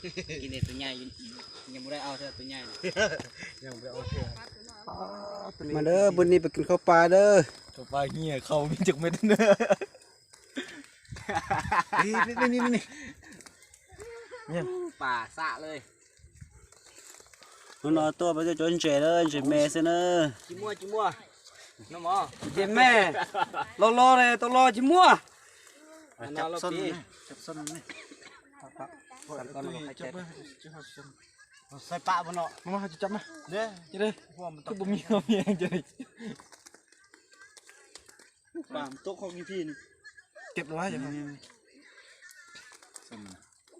Kis tus nyai, nyai mus dai au thiab tus nyai. Mas dawb, pub ni peb kis khaub pa dawb. Khaub pa nyiaj khaub me cov me. Pas xav li. Hnub no tuaj peb tuaj cuab ntses lawm, ntses me xwb na. Tsis muaj, tsis muaj. Ntses me, lo lo ne, tau lo tsis muaj. Xaib pam no. Twb pum miaj miaj.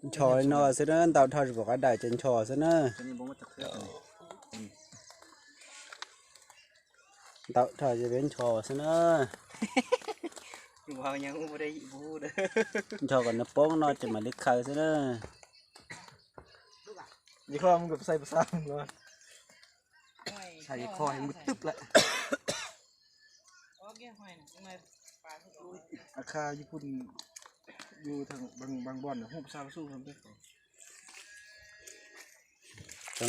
Ncho li no xwb na, ntaus dhau tsis pom qab daim ces ncho xwb na. Ntaus dhau ces peb ncho xwb na. Ncho kom nws poob no ces mam li khaws xwb na. Cov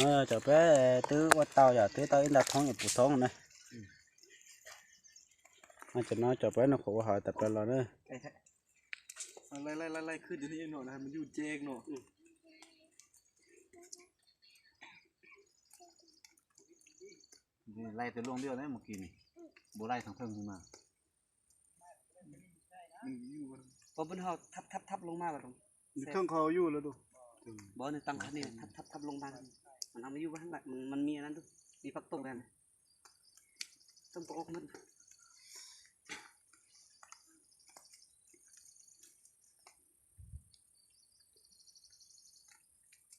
no cov peb twb ua tau yom, twb tau ib nta thoob yom, puv thoob na. Cov no cov peb no qhuav ua hauv tas plaws los na. Laij tus luaj ntiaj mus kis, npuas laij thaum pheej mas. Pos pw hau thab thab thab loo mas los. Nws kheej qhov yuj lawm tus. Pos nws tag qhov ni thab thab thab loo mas. Mas no mas yuj heev lawm, mas mas mi anab ntuj, mi fab toj lawm. Toj pos ua qhov mas.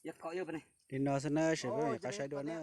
Yog kom yuj pab ne. Li no xwb na, sawv peb mam rov qab saib dua na.